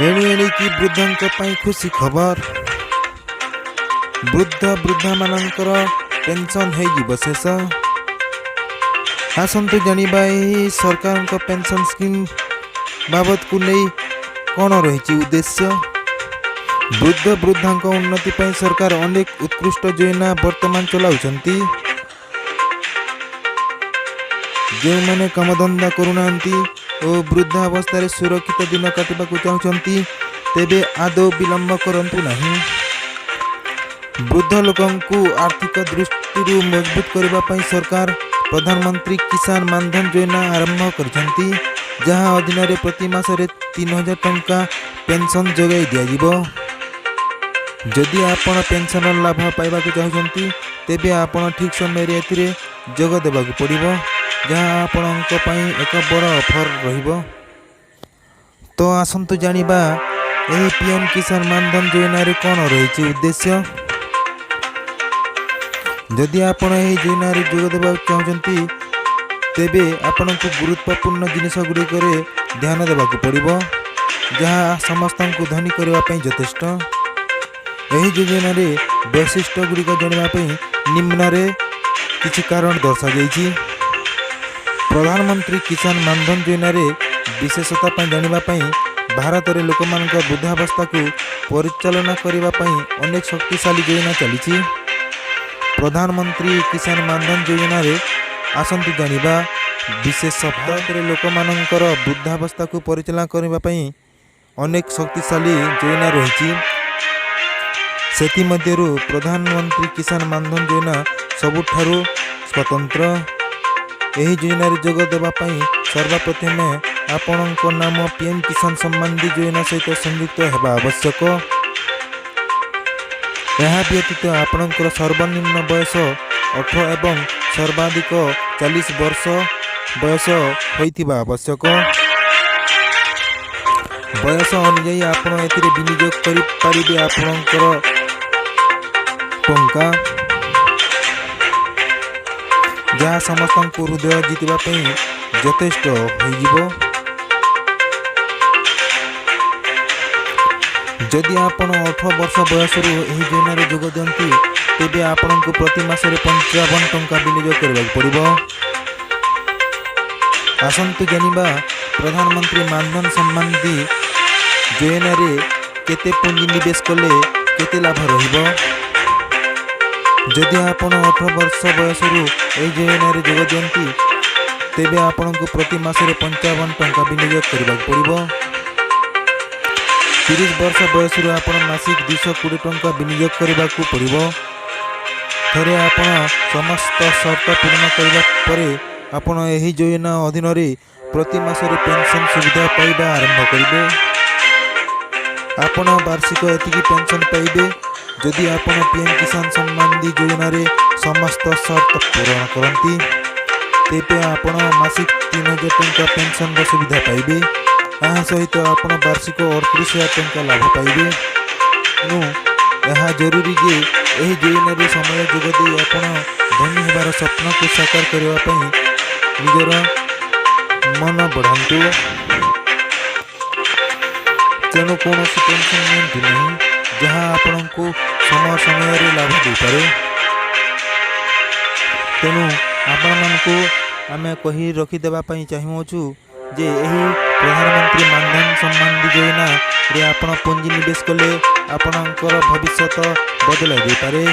ଏଣୁ ଏଣିକି ବୃଦ୍ଧଙ୍କ ପାଇଁ ଖୁସି ଖବର। ବୃଦ୍ଧ ବୃଦ୍ଧାମାନଙ୍କର ପେନ୍ସନ୍ ହେଇଯିବ ଶେଷ। ଆସନ୍ତୁ ଜାଣିବା, ଏହି ସରକାରଙ୍କ ପେନ୍ସନ୍ ସ୍କିମ୍ ବାବଦକୁ ନେଇ କ'ଣ ରହିଛି ଉଦ୍ଦେଶ୍ୟ। ବୃଦ୍ଧ ବୃଦ୍ଧାଙ୍କ ଉନ୍ନତି ପାଇଁ ସରକାର ଅନେକ ଉତ୍କୃଷ୍ଟ ଯୋଜନା ବର୍ତ୍ତମାନ ଚଲାଉଛନ୍ତି। ଯେଉଁମାନେ କାମଧନ୍ଦା କରୁନାହାନ୍ତି ଓ ବୃଦ୍ଧାବସ୍ଥାରେ ସୁରକ୍ଷିତ ଦିନ କାଟିବାକୁ ଚାହୁଁଛନ୍ତି, ତେବେ ଆଦୌ ବିଳମ୍ବ କରନ୍ତୁ ନାହିଁ। ବୃଦ୍ଧ ଲୋକଙ୍କୁ ଆର୍ଥିକ ଦୃଷ୍ଟିରୁ ମଜବୁତ କରିବା ପାଇଁ ସରକାର ପ୍ରଧାନମନ୍ତ୍ରୀ କିଷାନ ମାନଧନ ଯୋଜନା ଆରମ୍ଭ କରିଛନ୍ତି, ଯାହା ଅଧୀନରେ ପ୍ରତି ମାସରେ 3000 ଟଙ୍କା ପେନ୍ସନ୍ ଯୋଗାଇ ଦିଆଯିବ। ଯଦି ଆପଣ ପେନ୍ସନର ଲାଭ ପାଇବାକୁ ଚାହୁଁଛନ୍ତି, ତେବେ ଆପଣ ଠିକ୍ ସମୟରେ ଏଥିରେ ଯୋଗ ଦେବାକୁ ପଡ଼ିବ, ଯାହା ଆପଣଙ୍କ ପାଇଁ ଏକ ବଡ଼ ଅଫର୍ ରହିବ। ତ ଆସନ୍ତୁ ଜାଣିବା, ଏହି ପିଏମ୍ କିଷାନ ମାନଧନ ଯୋଜନାରେ କ'ଣ ରହିଛି ଉଦ୍ଦେଶ୍ୟ। ଯଦି ଆପଣ ଏହି ଯୋଜନାରେ ଯୋଗ ଦେବାକୁ ଚାହୁଁଛନ୍ତି, ତେବେ ଆପଣଙ୍କୁ ଗୁରୁତ୍ୱପୂର୍ଣ୍ଣ ଜିନିଷ ଗୁଡ଼ିକରେ ଧ୍ୟାନ ଦେବାକୁ ପଡ଼ିବ, ଯାହା ସମସ୍ତଙ୍କୁ ଧନୀ କରିବା ପାଇଁ ଯଥେଷ୍ଟ। ଏହି ଯୋଜନାରେ ବୈଶିଷ୍ଟ୍ୟ ଗୁଡ଼ିକ ଜାଣିବା ପାଇଁ ନିମ୍ନରେ କିଛି କାରଣ ଦର୍ଶାଯାଇଛି। ପ୍ରଧାନମନ୍ତ୍ରୀ କିଷାନ ମାନଧନ ଯୋଜନାରେ ବିଶେଷତା ପାଇଁ ଜାଣିବା ପାଇଁ, ଭାରତରେ ଲୋକମାନଙ୍କ ବୃଦ୍ଧାବସ୍ଥାକୁ ପରିଚାଳନା କରିବା ପାଇଁ ଅନେକ ଶକ୍ତିଶାଳୀ ଯୋଜନା ଚାଲିଛି। ପ୍ରଧାନମନ୍ତ୍ରୀ କିଷାନ ମାନଧନ ଯୋଜନାରେ ଆସନ୍ତୁ ଜାଣିବା ବିଶେଷ। ଭାରତରେ ଲୋକମାନଙ୍କର ବୃଦ୍ଧାବସ୍ଥାକୁ ପରିଚାଳନା କରିବା ପାଇଁ ଅନେକ ଶକ୍ତିଶାଳୀ ଯୋଜନା ରହିଛି। ସେଥିମଧ୍ୟରୁ ପ୍ରଧାନମନ୍ତ୍ରୀ କିଷାନ ମାନଧନ ଯୋଜନା ସବୁଠାରୁ ସ୍ୱତନ୍ତ୍ର। ଏହି ଯୋଜନାରେ ଯୋଗ ଦେବା ପାଇଁ ସର୍ବପ୍ରଥମେ ଆପଣଙ୍କ ନାମ ପିଏମ୍ କିଷାନ ସମ୍ମାନ ନିଧି ଯୋଜନା ସହିତ ସଂଯୁକ୍ତ ହେବା ଆବଶ୍ୟକ। ଏହା ବ୍ୟତୀତ ଆପଣଙ୍କର ସର୍ବନିମ୍ନ ବୟସ 18 ଏବଂ ସର୍ବାଧିକ 40 ବର୍ଷ ବୟସ ହୋଇଥିବା ଆବଶ୍ୟକ। ବୟସ ଅନୁଯାୟୀ ଆପଣ ଏଥିରେ ବିନିଯୋଗ କରିପାରିବେ ଆପଣଙ୍କର ଟଙ୍କା, ଯାହା ସମସ୍ତଙ୍କୁ ହୃଦୟ ଜିତିବା ପାଇଁ ଯଥେଷ୍ଟ ହୋଇଯିବ। ଯଦି ଆପଣ 18 ବର୍ଷ ବୟସରୁ ଏହି ଯୋଜନାରେ ଯୋଗ ଦିଅନ୍ତି, ତେବେ ଆପଣଙ୍କୁ ପ୍ରତି ମାସରେ 55 ଟଙ୍କା ବିନିଯୋଗ କରିବାକୁ ପଡ଼ିବ। ଆସନ୍ତୁ ଜାଣିବା, ପ୍ରଧାନମନ୍ତ୍ରୀ ମାନଧନ ସମ୍ମାନ ନିଧି ଯୋଜନାରେ କେତେ ପୁଞ୍ଜି ନିବେଶ କଲେ କେତେ ଲାଭ ରହିବ। ଯଦି ଆପଣ 18 ବର୍ଷ ବୟସରୁ ଏହି ଯୋଜନାରେ ଯୋଗ ଦିଅନ୍ତି, ତେବେ ଆପଣଙ୍କୁ ପ୍ରତି ମାସରେ 55 ଟଙ୍କା ବିନିଯୋଗ କରିବାକୁ ପଡ଼ିବ। 30 ବର୍ଷ ବୟସରୁ ଆପଣ ମାସିକ 220 ଟଙ୍କା ବିନିଯୋଗ କରିବାକୁ ପଡ଼ିବ। ଥରେ ଆପଣ ସମସ୍ତ ସର୍ତ୍ତ ପୂରଣ କରିବା ପରେ ଆପଣ ଏହି ଯୋଜନା ଅଧୀନରେ ପ୍ରତି ମାସରେ ପେନ୍ସନ୍ ସୁବିଧା ପାଇବା ଆରମ୍ଭ କରିବେ। ଆପଣ ବାର୍ଷିକ ଏତିକି ପେନ୍ସନ୍ ପାଇବେ, ଯଦି ଆପଣ ପିଏମ୍ କିଷାନ ସମ୍ମାନ ନିଧି ଯୋଜନାରେ ସମସ୍ତ ସର୍ତ୍ତ ପୂରଣ କରନ୍ତି, ତେବେ ଆପଣ ମାସିକ 3000 ଟଙ୍କା ପେନ୍ସନ୍ର ସୁବିଧା ପାଇବେ। ଏହା ସହିତ ଆପଣ ବାର୍ଷିକ 38,000 ଟଙ୍କା ଲାଭ ପାଇବେ। ତେଣୁ ଏହା ଜରୁରୀ ଯେ ଏହି ଯୋଜନାରେ ସମୟ ଯୋଗ ଦେଇ ଆପଣ ଧନୀ ହେବାର ସ୍ୱପ୍ନକୁ ସାକାର କରିବା ପାଇଁ ନିଜର ମନ ବଢ଼ାନ୍ତୁ। ତେଣୁ କୌଣସି ଟେନସନ୍ ନିଅନ୍ତୁ ନାହିଁ, ଯାହା ଆପଣଙ୍କୁ ସମୟ ସମୟରେ ଲାଭ ଦେଇପାରେ। ତେଣୁ ଆପଣମାନଙ୍କୁ ଆମେ କହି ରଖିଦେବା ପାଇଁ ଚାହୁଁଅଛୁ ଯେ ଏହି ପ୍ରଧାନମନ୍ତ୍ରୀ ମାନଧନ ସମ୍ମାନ ନିଧି ଯୋଜନାରେ ଆପଣ ପୁଞ୍ଜି ନିବେଶ କଲେ ଆପଣଙ୍କର ଭବିଷ୍ୟତ ବଦଳାଇ ଦେଇପାରେ।